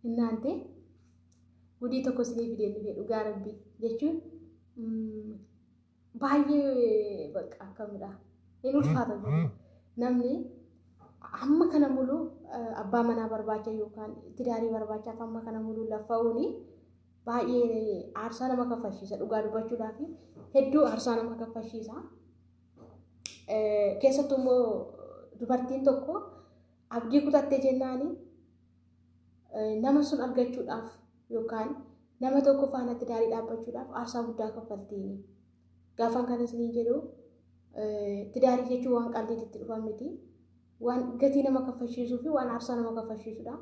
Innaante gudii tokko isinii fideen dhufe dhugaa rabbii jechuun baay'ee bakka akkamidha. Hin ulfaata namni hamma kana mulu abbaa manaa barbaacha yookaan tidaarii barbaachaaf hamma kana mulu laffa'uuni baay'ee aarsaa nama kaffalchiisa dhugaa dubbachuudhaaf hedduu aarsaa nama kaffalchiisa. Keessattuu immoo dubartiin tokko abdii kutattee jennaani nama sun argachuudhaaf yookaan nama tokko faana tidaarii dhaabbachuudhaaf aarsaa guddaa kaffaltiini. Gaafan kana isinii jedhu tidaarii jechuun waan qalliitti itti dhufan miti. Waan gatii nama kaffalchiisuu fi waan aarsaa nama kaffalchiisudha.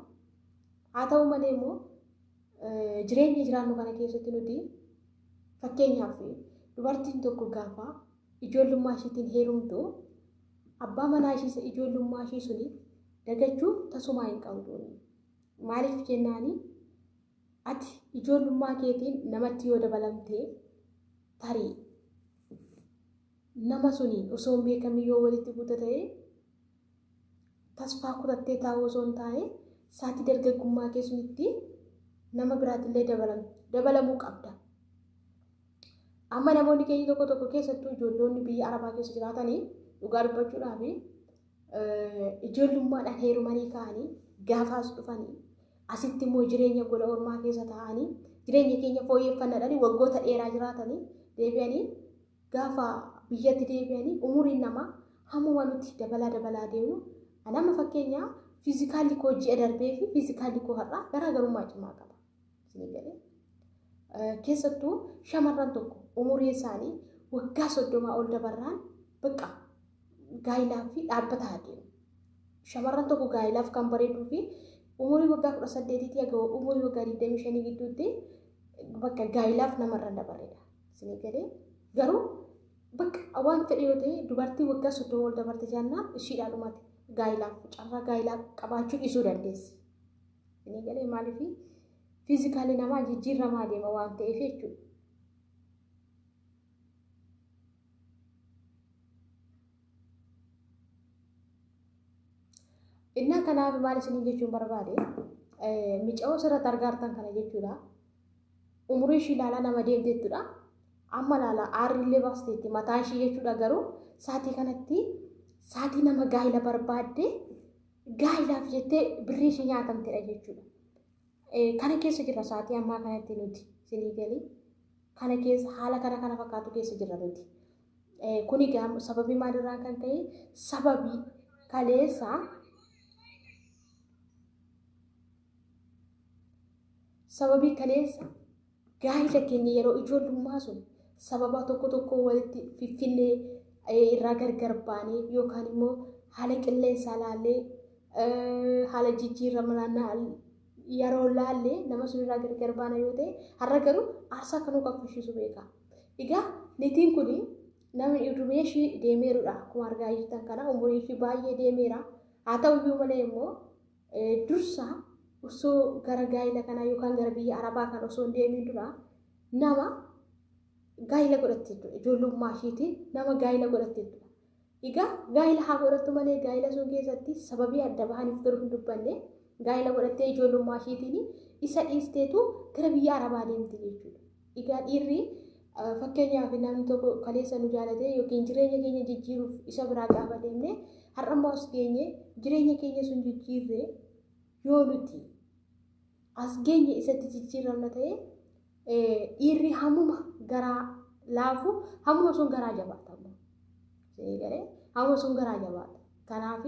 Haa ta'u malee immoo jireenya jiraannu kana keessatti nuti fakkeenyaaf dubartiin tokko gaafa ijoollummaa ishiitiin heerumtu abbaa manaa ishii ijoollummaa ishii suni dagachuu tasumaa hin qabdu. Maaliif jennaani ati ijoollummaa keetiin namatti yoo dabalamte tarii nama suniin osoo hin beekamin yoo walitti buuta ta'e tasfaa kutattee taa'uu osoo hin taane saatii dargaggummaa kee sunitti nama biraatillee dabalamuu qabda. Amma namoonni keenya tokko tokko keessattuu ijoollonni biyya Arabaa keessa jiraatanii dhugaa dubbachuudhaaf ijoollummaadhaan heerumanii ka'anii gaafaas dhufanii asitti immoo jireenya gola ormaa keessa taa'anii jireenya keenya fooyyeffannaadhaan waggoota dheeraa jiraatanii deebi'anii gaafa biyyatti deebi'anii umuriin namaa hammuma nuti dabalaa dabalaa deemnu anama fakkeenyaa fiizikaalli koo ji'a darbee fi fiizikaalli koo har'aa garaagarummaa cimaa qaba. Keessattuu shamarran tokko umurii isaanii waggaa 30 ol dabarraan bakka gaayilaaf fi dhaabbataa adeemu. Shamarran tokko gaayilaaf kan bareeduu fi umurii waggaa 18 haga umurii waggaa 25 gidduutti bakka gaayilaaf namarra dabarreedha. Isinii galee garuu bakka waan fedhe yoo ta'e dubartii waggaa 30 ol dabarte jennaan ishiidhaa dhumate gaayilaaf carraa gaayilaa qabaachuu dhiisuu dandeessi. Isinii galee maaliif fiizikaalii namaa jijjiiramaa deema waan ta'eef jechuudha. Innaa kanaaf maal isiniin jechuun barbaade mica'oo sirratti argaartan kana jechuudha. Umurii ishii ilaalaa nama deemteettudha. Amma ilaalaa aarrillee baasteetti mataa ishii jechuudha garuu saatii kanatti saatii nama gaa'ila barbaadde gaa'ilaaf jettee birrii ishii nyaatamtedha jechuudha. Kana keessa jirra saatii ammaa kanatti nuti isinii galii kana keessa haala kana kana fakkaatu keessa jirra nuti. Kuni sababii maalirraa kan ka'e sababii kaleessa sababii kaleessa gaa'ila keenya yeroo ijoollummaa sun sababa tokko tokko walitti fiffinnee irraa gargar baanee yookaan immoo haala qilleensaa laallee haala jijjiirama yeroo laallee nama sun irraa gargar baana yoo ta'e har'a garuu aarsaa kanuu kaffalchiisu beeka. Egaa niitiin kun namni umrii ishii deemeerudha akkuma argaa jirtan kana umurii ishii baay'ee deemeera. Haa ta'u iyyuu malee immoo dursa osoo gara gaa'ila kanaa yookaan gara biyya Arabaa kana osoo hin deemin dura nama gaa'ila godhatte jechuudha. Ijoollummaa ishiitiin nama gaa'ila godhatte jechuudha. Egaa gaa'ila haa godhattu malee gaa'ila sun keessatti sababii adda bahaniif garuu hin dubbanne gaa'ila godhattee ijoollummaa ishiitiin isa dhiisteetu gara biyya Arabaa deemte jechuudha. Egaa dhiirri fakkeenyaaf namni tokko kaleessa nu jaalatee yookiin jireenya keenya jijjiiruuf isa biraa gaafa deemne har'a immoo as geenye jireenya keenya sun jijjiirree yoo nuti as geenye isatti jijjiiramna ta'e dhiirri hammuma garaa laafu hammuma sun garaa jabaata. Hammuma sun garaa jabaata. Kanaaf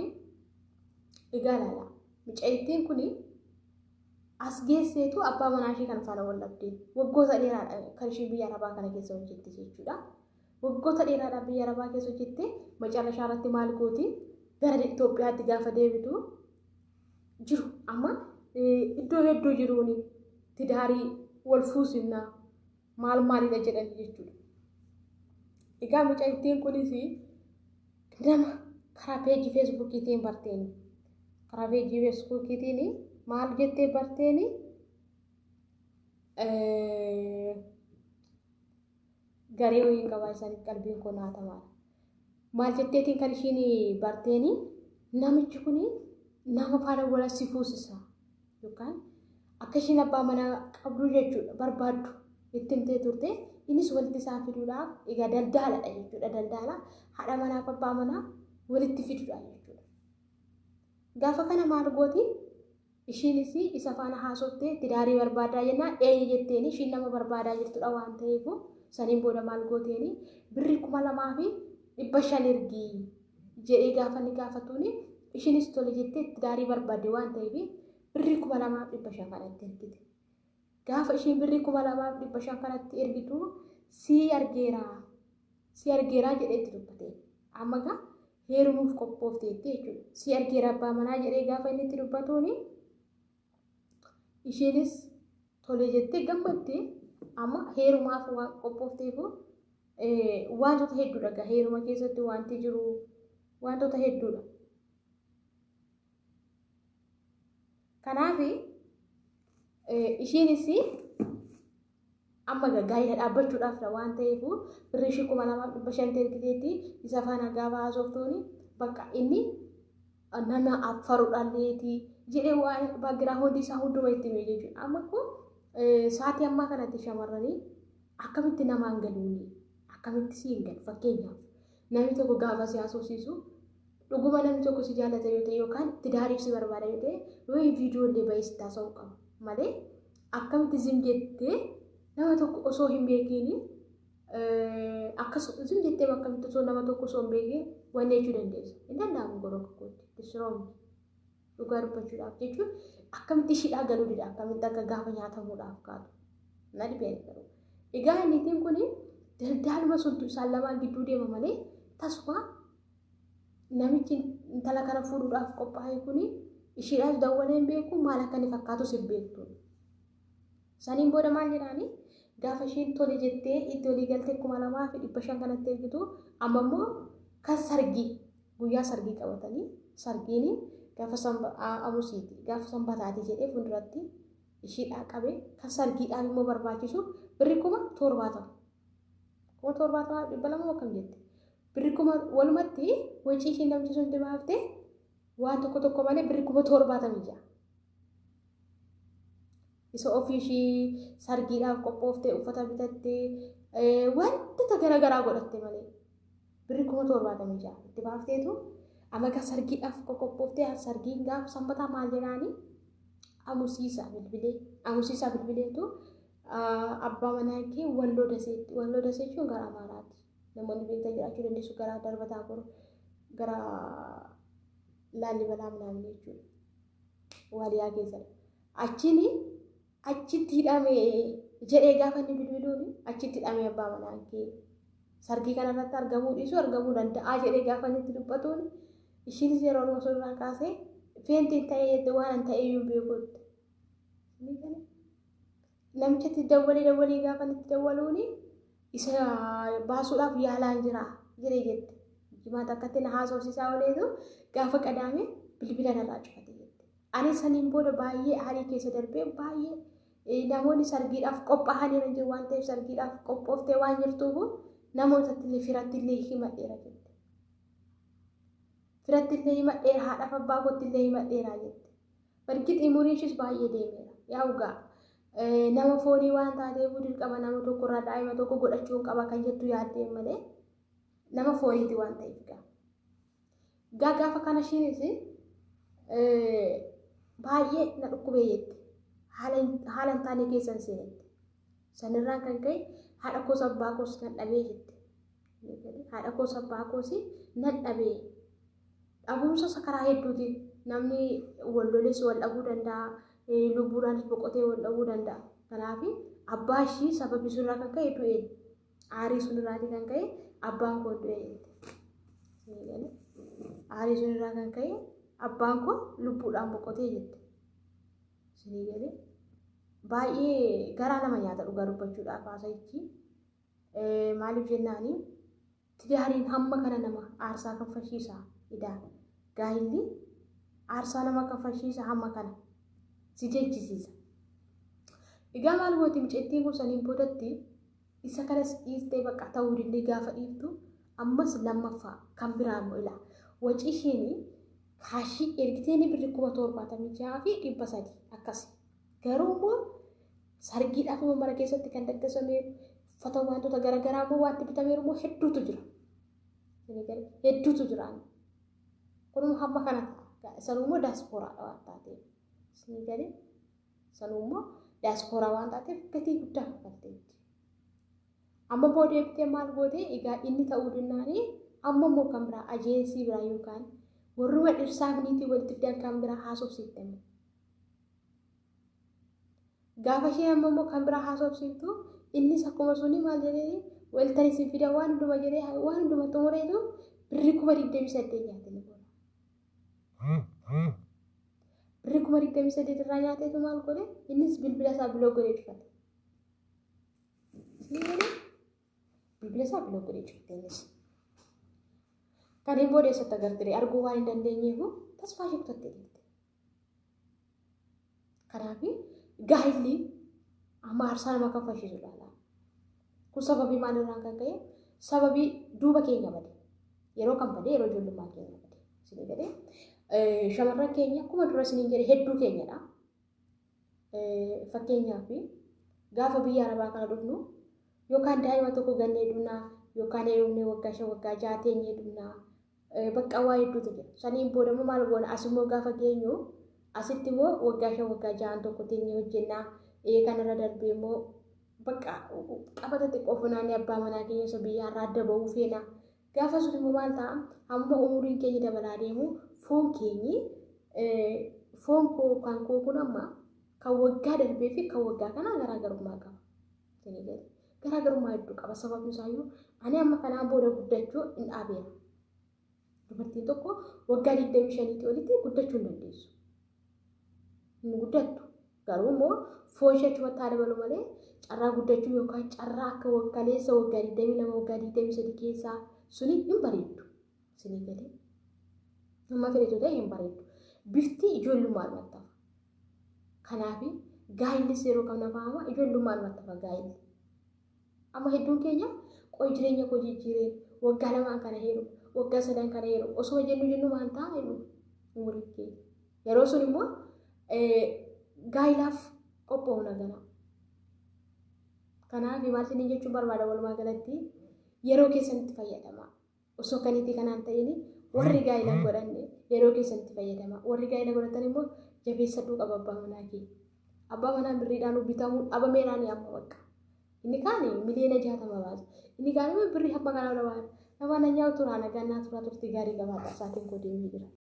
egaa ilaala mucayittiin kun as geesseetu abbaa manaa ishee kan faana wal dhabdee waggoota dheeraadha kan isheen biyya Arabaa kana keessa hojjette jechuudha. Waggoota dheeraadhaan biyya Arabaa keessa hojjette macarrashaa irratti maal gooti gara Itoophiyaatti gaafa deebitu jiru amma iddoo hedduu jiruuni tidaarii wal fuusinnaa maal maalidha jedhanii jechuudha. Egaa mucayittiin kunis nama karaa peejii feesbuukiitiin barteeni. Karaa peejii feesbuukiitiin maal jettee barteeni garee wayiin qabaa isaaniif qalbiin koo naatamaadha. Maal jetteetiin kan ishiin barteeni namichi kun nama faana wal si fuusisa yookaan Akka ishiin abbaa manaa qabdu jechuudha barbaaddu itti himtee turte. Innis walitti isaan fiduudhaaf egaa daldaaladha jechuudha. Daldaala haadha manaaf abbaa manaa walitti fiduudha jechuudha. Gaafa kana maal gooti? Ishiinis isa faana haasoftee tidaarii barbaadaa jennaan eeyye jetteeni, ishiin nama barbaadaa jirtudha waan ta'eef. Saniin booda maal gooteeni? Birrii 2500 ergii jedhee gaafa inni gaafatuuni, ishiinis tole jettee tidaarii barbaadde waan ta'eef birrii 2500 kanatti ergite. Gaafa ishiin birrii 2500 kanatti ergitu, "Sii argeeraa, si argeeraa," jedhee itti dubbate. Amma gaa heerumuuf qophoofteetti jechuudha. "Si argeera abbaa manaa," jedhee gaafa inni itti dubbatuuni, ishiinis tole jettee gammaddee. Amma heerumaaf waan qophoofteef wantoota hedduudha gaa heeruma keessatti wanti jiru wantoota hedduudha. Kanaaf ishiinis amma gaa'ela dhaabbachuudhaaf waan ta'eef birrii ishii 2500 ergiteetti. Isa faana gaafa haasoftuuni, bakka inni nama affaruudhaalleeti jedhee waan background isaa hunduma itti hime jechuudha. Amma kun sa'aatii ammaa kanatti shamarranii akkamitti namaan galuuni, akkamitti si hin galu? Fakkeenyaaf, namni tokko gaafa si haasofsiisu, dhuguma namni tokko si jaallata yoo ta'e yookaan tidaariif si barbaada yoo ta'e, yoo viidiyoo illee bahee si taasisuu qaba malee, akkamitti zim jettee nama tokko osoo hin beekiin, akkas zim jettee akkamitti osoo nama tokko osoo hin beekiin wanni jechuu dandeessa? Hin danda'amu godhoo tokkotti disroomni dhugaa dubbachuudhaaf jechuun akkamitti ishiidhaa galuu dida, akkamitti akka gaafa nyaatamuudhaaf kaatu na dhibee garuu. Egaa innitiin kun daldaaluma suntu isaan lamaan gidduu deema malee, tasuma namichi intala kana fuudhuudhaaf qophaa'e kun ishiidhaas dawwalee hin beeku, maal akka inni fakkaatus hin beektu. Saniin booda maal jedhaani? Gaafa ishiin tole jettee itti olii galtee 2500 kanatti ergitu, amma immoo kan sargii guyyaa sargii qabatanii, sargiin gaafa amusiiti, gaafa sanbataati jedhee fuulduratti ishiidhaa qabe. Kan sargiidhaaf immoo barbaachisu birri 70,000, 70,200 akkam jette, birri kuma walumatti wacii ishiin namti sun baaftee waan tokko tokko malee birri 76,000. Isa ofii ishii sargiidhaaf qophooftee, uffata bitattee, wantoota garaagaraa godhatte malee birri 76,000 itti baafteetu, amma egaa sargiidhaaf qophooftee. Sargiin gaafa sanbataa maal jedhaani? Amusiisaa bilbilee, amusiisaa bilbileetu, "Abbaa manaa kee Walloo Daseetti," Walloo Dasee jechuun gara Amaaraati. Namoonni beektan jiraachuu dandeessu, gara Darbataa Boru, gara Laallibalaa minaamin jechuudha. Waaliyaa keessadha. Achiin "Achitti hidhame," jedhee gaafa inni bilbiluun, "Achitti hidhame abbaa manaa kee, sargii kanarratti argamuu dhiisuu argamuu danda'a," jedhee gaafa inni itti dubbatuun, ishiinis yeroo osoo irraa kaasee faintiin ta'ee jette, waan an ta'ee iyyuu beekutti. Namichatti dawwalee dawwalee gaafa inni itti dawwaluuni, "Isa baasuudhaaf yaalaan jira," jedhee jette. Jimaata akkatti na haasofsiisaa ooleetu gaafa qadaame bilbila narraa cufate jette. Ani saniin booda baay'ee aarii keessa darbee, baay'ee namoonni sargiidhaaf qophaa'anii jiru waan ta'eef, sargiidhaaf qophooftee waan jirtuuf namootatti illee, firatti illee himadheera jette. Firatti illee himadheera, haadhaaf abbaa kootti illee himadheera jette. Bargit umuriin ishees baay'ee deemeera. Yaa dhugaa nama foonii waan taateef, dirqama nama tokkorraa daa'ima tokko godhachuu qaba kan jettu yaaddeen malee, nama fooniiti waan ta'eef gaa. Gaa gaafa kana ishiinis "Baay'ee na dhukkubee," jette. Haala hin taane keessa hin seenette. Sanirraan kan ka'e haadha koos abbaa koos nan dhabee jette. Haadha koos abbaa koos nan dhabee. Dhabuumsa karaa hedduutiin namni wal loles wal dhabuu danda'a. Lubbuudhaanis boqotee wal dhabuu danda'a. Kanaaf abbaa ishii sababii sunirraa kan ka'e du'e. Aarii sunirraatii kan ka'e abbaan koo du'e jette. Aarii sunirraa kan ka'e abbaan koo lubbuudhaan boqotee jette. Isinii galee? Baay'ee garaa nama nyaata dhugaa dubbachuudhaaf haasa'ichi. Maaliif jennaani, tidaariin hamma kana nama aarsaa kaffalchiisa idaa. Gaa'illi aarsaa nama kaffalchiisa, hamma kana si jechisiisa. Egaa maal gooti mucattiin kun? Saniin boodatti isa kanas dhiistee, bakka ta'uu dindee gaafa dhiiftu, ammas lammaffaa kan biraa immoo ilaa wacii isheen kaashii ergiteen birri 76,300 akkas. Garuu immoo sargiidhaaf immoo mana keessatti kan daggasameeru uffata wantoota garaagaraa immoo wanti bitameeru immoo hedduutu jira. Hedduutu jira. Kunimmoo hamma kana ta'a. Sanuu immoo daaspooraadha waan taateef. Isinii galee sanuu immoo daaspooraa waan taateef gatii guddaa kaffalteetti. Amma immoo deebitee maal gootee egaa inni ta'uu dinnaanii amma immoo kan biraa ajeensii biraa yookaan warruma dhirsaaf niitii walitti fidan kan biraa haasofsiifte. Gaafa isheen amma immoo kan biraa haasofsiiftu innis akkuma suni maal jedhee waltan isin fida waan hunduma jedhee waan hunduma xumureetu birrii 28,000 nyaate ni godha. Birrii 28,000 irraa nyaateetu maal godhe innis bilbila isaa biloo godhee cufate. Bilbila isaa biloo godhee cufate innis. Kanneen booda eessatti agartee arguu waan hin dandeenyeefu tasfaa ishee kutattee deemte. Kanaaf gaa'illi amma aarsaa nama kaffalchiisu ilaala. Kun sababii maalirraan kan ka'e sababii duuba keenya bade. Yeroo kan bade yeroo ijoollummaa keenya bade. Isinii galee shamarran keenya akkuma dura isiniin jedhe hedduu keenyadha. Fakkeenyaaf gaafa biyya arabaa kana dhufnu yookaan daa'ima tokko gannee dhufnaa yookaan heerumnee waggaa 5 waggaa 6 teenyee dhufnaa bakka waa hedduutu jira. Saniin booda immoo maal goona asimmoo gaafa geenyu asitti immoo waggaa 5 waggaa 6 tokko teenyee hojjennaa kanarra darbee immoo bakka qabata xiqqoo funaannee abbaa manaa keenya osoo biyyaarraa adda ba'uu feena. Gaafa sun immoo maal ta'a hamma umuriin keenya dabalaa deemu foon keenyi foon koo kan koo kun amma kan waggaa darbee fi kan waggaa kanaa garaagarummaa qaba. Garaagarummaa hedduu qaba. Sababni isaayyuu ani amma kanaan booda guddachuu hin dhaabeera. Dubartiin tokko waggaa 25 olitti guddachuu hin dandeessu. Hin guddattu. Garuu immoo foon ishee achumatti haa dabalu malee carraa guddachuu yookaan carraa akka kaleessa waggaa 22 waggaa 23 keessaa suni hin bareeddu. Isinii galee. Amma fedhetu ta'e hin bareeddu. Bifti ijoollummaa dhumatti hafa. Kanaaf gaa'illis yeroo kam nafa hama ijoollummaa dhumatti hafa gaa'illi. Amma hedduun keenya qoy jireenya koo jijjiireen waggaa 2 kana heerumu waggaa 3 kana heerumu osoo jennu jennu maal ta'a jennu umuriin keenya. Yeroo sun immoo gaa'ilaaf qophaa'uun hagana. Kanaaf maal isiniin jechuun barbaada walumaa galatti yeroo keessanitti fayyadamaa. Osoo kaniitii kanaan ta'in warri gaa'ila godhanne yeroo keessanitti fayyadamaa. Warri gaa'ila godhatan immoo jabeessadhuu qaba abbaa manaa kee. Abbaa manaa birriidhaan bitamuu dhabameeraanii amma bakka. Inni kaan miliyoona 60 baasa. Inni kaan immoo birrii hamma kanaa baasa. Nama na nyaatu turaa nagaan naa turaa turtii gaarii qabaadha. Isaatiin koo deemee jira.